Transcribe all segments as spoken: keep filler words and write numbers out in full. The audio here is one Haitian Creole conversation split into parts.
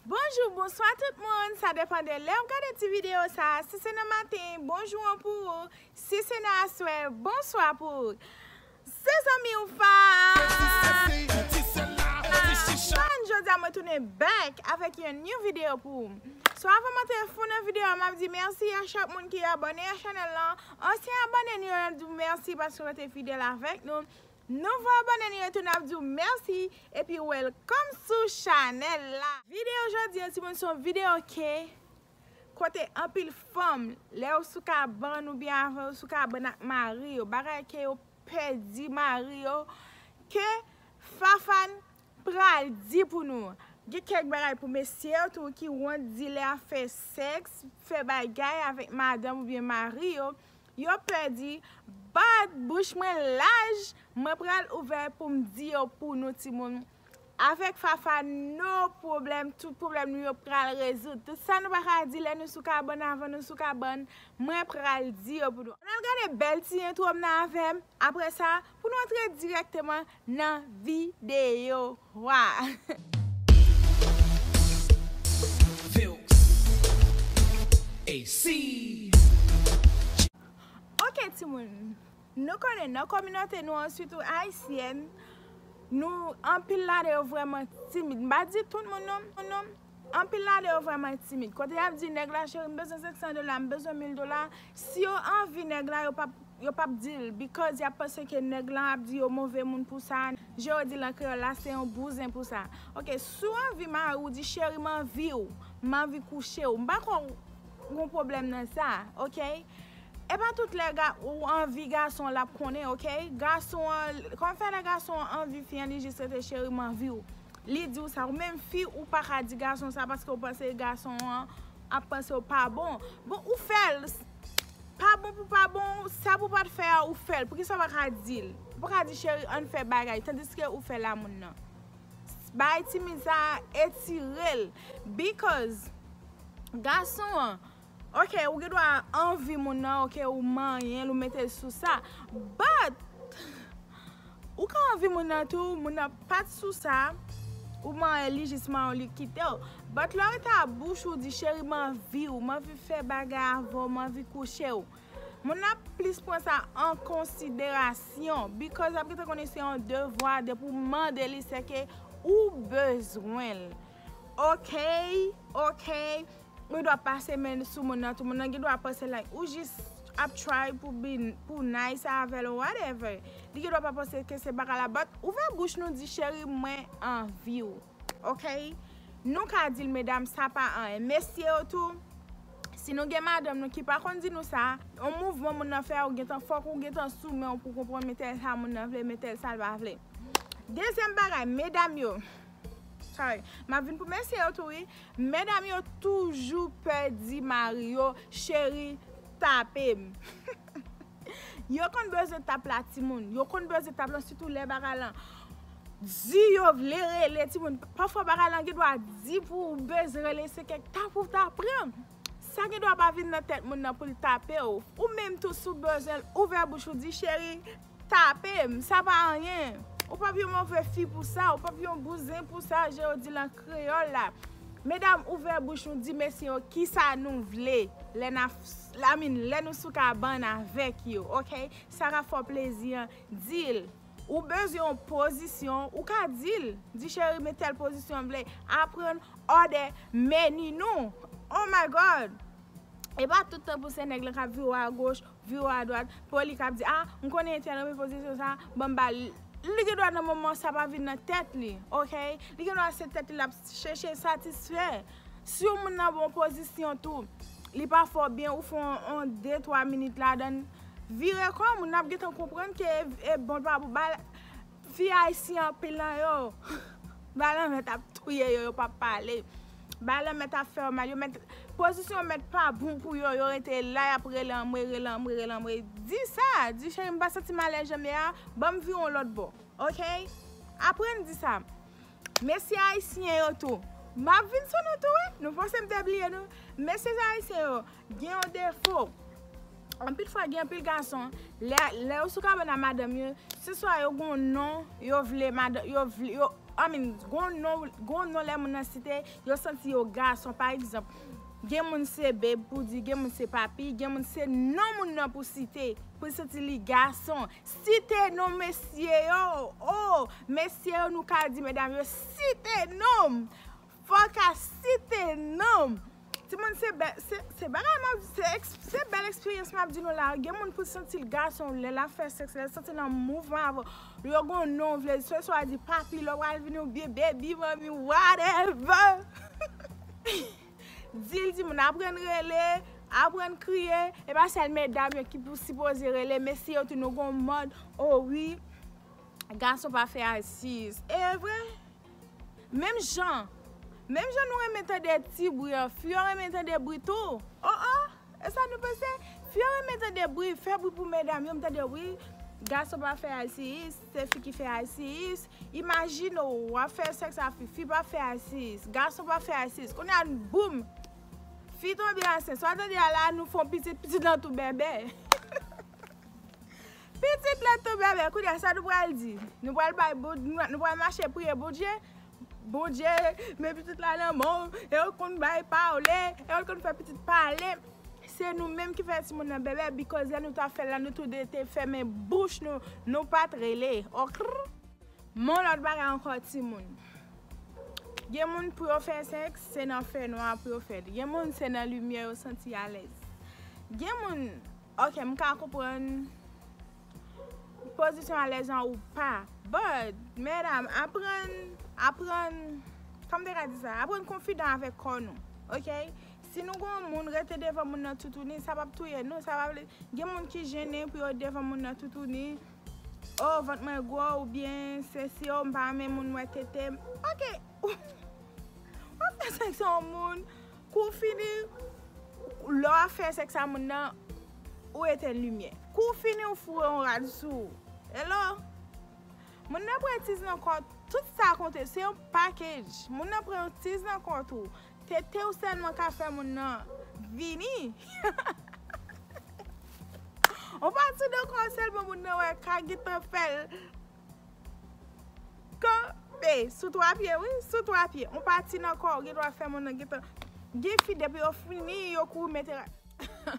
Bonjou, bonswa tout moun, sa depann de lè w gade ti videyo sa. Si se nan maten, bonjou an pou ou. Si se nan aswè, bonswa pou ou. Se zanmi ou Fan. Fan, jodi a mwen tounen back avèk yon new video pou ou. So avan mwen te fou nan videyo a, m ap di mèsi a chak moun ki abòne a chanèl lan. Ansyen abòne nou yo, n ap di w mèsi paske w rete fidèl avèk nou. Nouvo abòne nou yo tou, n ap di w mèsi epi welcome sou chanèl la. Videyo jodi a, timoun, se yon videyo ke kote anpil fanm, lè yo sou kabann oubyen avan yo sou kabann ak mari yo, bagay ke yo pèdi mari yo, ke Fafane pral di pou nou. Gen kèk bagay pou mesye yo tou ki wont di lè y ap fè sèks, fè bagay avèk madanm oubyen mari yo, yo pèdi. But bouch mwen laj, mwen pral ouvè pou m di yo pou nou timoun. Avèk Fafa, no pwoblèm, tout pwoblèm nou yo pral rezoud. Tout sa nou pa ka di lè nou sou kabann, avan nou sou kabann, mwen pral di yo pou nou. Ann al gade bèl ti entwo m nan avè m. Apre sa, pou nou antre dirèkteman nan videyo a. Vilks A C. Ok, timoun. Nou konnen nan kominote nou an, sitou ayisyèn, nou anpil ladan yo vrèman timid. M pa di tout moun non, non. Anpil ladan yo vrèman timid. Kote y ap di nèg la, cheri, m bezwen senk san dola, m bezwen mil dola. Si yo anvi nèg la, yo p ap, yo p ap di l, because y ap panse ke nèg la ap di yo move moun pou sa. Jan yo di l an kreyòl la, se yon bouzen pou sa. Ok, si w anvi mari w, di, cheri, m anvi w, m anvi kouche w. M pa kwè w gon pwoblèm nan sa, ok? E pa tout lè ga, ou anvi gason l ap konnen, ok? Gason an, kòman fè lè gason an anvi fi an, li jis rete, cheri, m anvi w. Li di w sa, ou menm fi, ou pa ka di gason sa paske ou panse gason an ap panse w pa bon. Bon, ou fè l. Pa bon pou pa bon, sa pou pa t fè a, ou fè l. Poukisa w pa ka di l? Ou pa ka di, cheri, ann fè bagay, tandiske ou fè l a moun nan. Bay timoun sa a, etire l. Because gason an, ok, ou gen dwa anvi moun nan, ok, ou manyen l, ou mete l sou sa. But, ou ka anvi moun nan tou, moun nan pa t sou sa, ou manyen li jis manyen w, li kite w. But lè w rete a bouch ou di, cheri, m anvi w, m anvi fè bagay avè w, m anvi kouche w. Moun nan ap plis pran sa an konsiderasyon, because l ap gentan konnen se yon devwa, depi w mande li, se ke ou bezwen l. Ok, ok. Ou dwa pase men sou moun nan tou. Moun nan gen dwa panse like ou jis ap try pou be, pou nice avè l, whatever. Li gen dwa pa panse ke se bagay la, but ouvè bouch nou, di, cheri, mwen anvi w. Ok? Nou ka di l, medam, sa pa anyen. Mesye yo tou, si nou gen madanm nou ki pa konn di nou sa, yon mouvman moun nan fè a, ou gentan, fòk ou gentan sou men w pou konprann men tèl sa moun nan vle, men tèl sa l pa vle. Dezyèm bagay, medam yo, sorry, m ap vin pou mesye yo tou, wi. Medam yo toujou pè di mari yo, cheri, tape m. Yo konn bezwen tap la, timoun. Yo konn bezwen tap lan, sitou lè bagay lan di yo vle rele, timoun. Pafwa bagay lan gen dwa di pou ou bezwen rele, se kèk tap ou ta pran. Sa gen dwa pa vin nan tèt moun nan pou l tape w. Ou menm tou, si w bezwen l, ouvè bouch ou, di, cheri, tape m, sa pa anyen. Ou p ap yon move fi pou sa, ou p ap yon bouzen pou sa, jan yo di l an kreyòl la. Medam, ouvè bouch nou, di mesye yo kisa nou vle lè n ap, I mean, lè nou sou kabann avèk yo, ok? Sa ka fè w plezi an, di l. Ou bezwen yon pozisyon, ou ka di l. Di, cheri, men tèl pozisyon m vle. Aprann òdè meni nou. Oh my God! E pa tout tan pou se nèg lan k ap vire w agoch, vire w adwat, pou li k ap di, a, m konnen entèl renmen pozisyon sa, ban m ba l. Li gen dwa nan moman sa pa vin nan tèt li, ok? Li gen dwa se tèt li l ap chèche satisfè. Si yon moun nan bon pozisyon tou, li pa fè w byen, ou fè yon, yon de, twa minit ladan l, vire kò w, moun nan ap gentan konprann ke e bon l pa bon. Ba l, fi ayisyen anpil nan yo, ba lanmèt ap touye yo, yo p ap pale. Ba lanmèt ap fè yo mal, yo mèt, pozisyon mèt pa bon pou yo, yo rete la, y ap rele anmwe, rele anmwe, rele anmwe. Di sa, di, cheri, m pa santi m alèz jan m ye a, ban m vire yon lòt bò, ok? Aprann di sa. Mesye ayisyen yo tou. M ap vin sou nou tou, wi. Nou panse m te bliye nou? Mesye ayisyen yo gen yon defo. Anpil fwa, gen anpil gason, lè, lè yo sou kabann a madanm yo, se swa yo gen yon non, yo vle madanm, yo vle, yo, I mean, gon non, gon non lè moun nan site, yo santi yo gason. Pa egzanp, gen moun se babe pou di, gen moun se papi, gen moun se non moun nan pou site, pou santi li gason. Site non mesye yo. Oh, mesye yo, nou ka di medam yo, site non m. Fò ka site non m. Timoun, se bèl, se, se bagay m ap, se, eks- se bèl eksperyans m ap di nou la. Gen moun pou santi l gason, lè l ap fè sèks, lè l santi l nan mouvman avè w. Yo gon non vle, se swa di papi, lè w pral vini oubyen baby, mami, whatever. Di l, timoun, aprann rele, aprann kriye. E pa sèl medam yo ki pou sipoze rele, mesye yo tou, nou gon mòd, oh wi, gason pa fè asiz. E vre? Menm jan, menm jan nou renmen tande ti bri an, fi yo renmen tande bri tou. Oh, oh, e sa nou panse? Fi yo renmen tande bri, fè bri pou medam yo, m tande wi, gason pa fè asiz, se fi ki fè asiz. Imajine w, w ap fè sèks a fi, fi pa fè asiz, gason pa fè asiz. Kounye a, boum! Fi tonbe ansent. Sa w tande a la, nou fè yon pitit, pitit lan tou bèbè. Pitit lan tou bèbè, kounye a, sa nou pral di? Nou pral bay Bon-, nou, nou pral mache priye Bondye? Bondye, men pitit la nan men w, e w konn bay pawle, e w konn fè pitit pale. Se nou menm ki fè timoun nan bèbè, because lè nou t ap fè l la, nou tou de te fèmen bouch nou, nou pa t rele. Okr. Men yon lòt bagay ankò, timoun. Gen moun pou yo fè sèks, se nan fènwa pou yo fè l. Gen moun se nan limyè yo santi alèz. Gen moun, ok, m ka konprann pozisyon alèz an ou pa. But, medam, aprann, aprann, kòman m te ka di sa? Aprann konfidan avèk kò nou, ok? Si nou gon moun, rete devan moun nan toutouni, sa p ap touye nou, sa p ap, gen moun ki jennen pou yo devan moun nan toutouni. Oh, vant mwen gwo, oubyen se si, oh, m pa renmen moun wè tete m. Ok, w ap fè sèks a yon moun, kou w fini, lè w ap fè sèks a moun nan, ou etenn limyè. Kou w fini, ou foure yon rad sou ou. Hello? Moun nan pran tiz nan kò, tout sa konte, se yon package. Moun nan pran yon tiz nan kò tou. Tete w sèlman ka fè moun nan vini. On pati nan kò sèlman moun nan wè ka gentan fè l kanpe sou twa pye, wi, sou twa pye. On pati nan kò w gen dwa fè moun nan gentan. Gen fi depi yo fini, yo kouri mete ra-,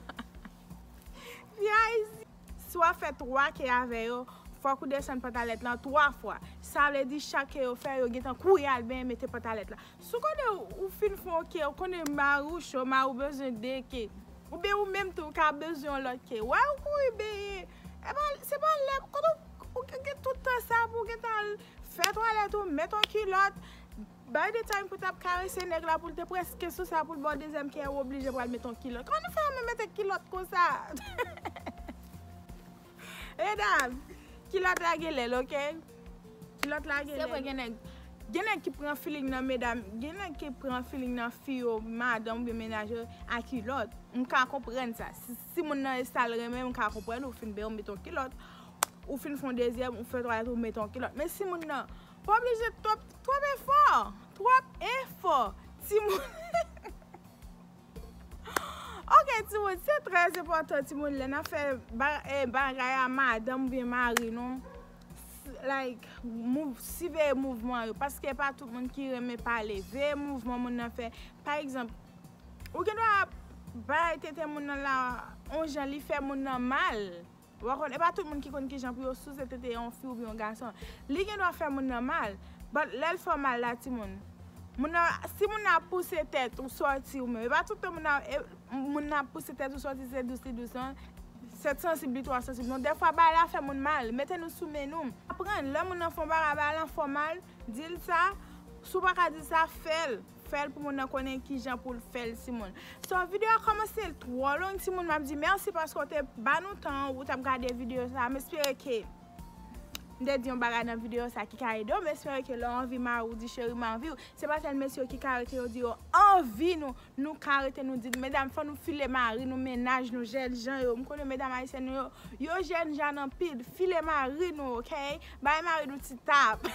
fi Ayiti. Si w ap fè twa ke avè yo, fòk ou desann pantalèt lan twa fwa. Sa vle di chak ke yo fè, yo gentan kouri al benyen mete pantalèt la. Si w konnen ou fin fè yon ke, ou konnen mari w cho, mari w bezwen de ke. Oubyen ou menm tou ou ka bezwen yon lòt ke. Wè ou kouri benyen. E pa, se pa lè, kote ou, ou gen tout tan sa pou w gentan al fè twalèt ou, met yon kilòt. By the time pou w t ap karese nèg la, pou l te prèske sou sa, pou l ba w dezyèm ke, ou oblije pral met yon kilòt. Kòman nou fè renmen mete kilòt konsa? Medam, kilòt la gen lè l, ok? Kilòt la gen lè l. Se vre, gen nèg, gen nèg ki pran feeling nan medam, gen nèg ki pran feeling nan fi yo, madanm oubyen mennaj yo a kilòt. M ka konprann sa. Si, si moun nan e sa l renmen, m ka konprann ou fin benyen, ou met yon kilòt. Ou fin fè yon dezyèm, ou fè twalèt, ou met yon kilòt. Men si moun nan, pa oblije twòp, twòp efò. Twòp efò. Timoun. Ok, timoun, se trè enpòtan, timoun, lè n ap fè ba-, eh, bagay a madanm oubyen mari nou. S-, like, mouv-, siveye mouvman yo, paske pa tout moun ki renmen pale. Veye mouvman moun nan fè. Pa egzanp, ou gen dwa bay tete moun nan la, on jan li fè moun nan mal. Ou konn, e pa tout moun ki konn kijan pou yo souse tete yon fi oubyen yon gason. Li gen dwa fè moun nan mal. But lè l fè w mal la, timoun. Moun nan, si moun nan ap pouse tèt ou sòti ou menm. E pa tout tan moun nan, e, moun nan ap pouse tèt ou sòti, se dous li dous, non. Se sansib li twò sansib. Non, dèfwa bagay la fè moun mal. Mete nou sou men nou. Aprann, lè moun nan fè yon bagay, bagay lan fè w mal, di l sa. Si w pa ka di sa, fè l. Fè l pou moun nan konnen kijan pou l fè l, timoun. So, videyo a kòmanse l twò long, timoun. M ap di mèsi paske w te ba nou tan ou t ap gade videyo sa. M espere ke m te di yon bagay nan videyo sa ki ka ede w. M espere ke lè w anvi mari w, di cheri m anvi w. Se pa sèl mesye yo ki ka rete yo di yo anvi nou. Nou ka rete nou di, medam, fò nou file mari nou, mennaj nou, jèn jan yo. M konnen medam ayisyèn nou yo, yo jèn jan anpil. File mari nou, ok? Bay mari nou ti tap.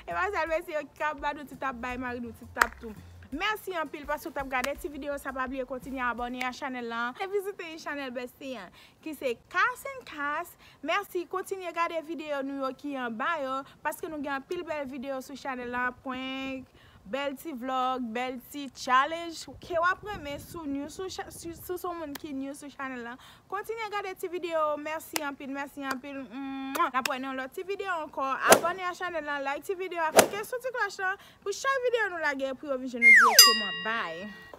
E pa sèl mesye yo ki ka ba nou ti tap, bay mari nou ti tap tou. Mèsi anpil paske w t ap gade ti videyo sa. Pa bliye kontinye abòne a chanèl lan e vizite chanèl Bestie an ki se Kas and Kas. Mèsi, kontinye gade videyo nou yo ki anba yo paske nou gen anpil bèl videyo sou chanèl lan, prank, bèl ti vlog, bèl ti challenge ke w ap renmen. Si w new sou cha- si si w se yon moun ki new sou chanèl lan, kontinye gade ti videyo. Mèsi anpil, mèsi anpil. Mwah. N ap wè nan yon lòt ti videyo ankò. Abòne a chanèl lan, like ti videyo a, klike sou ti klòch lan pou chak videyo nou lage pou yo vin jwenn nou dirèkteman. Bye.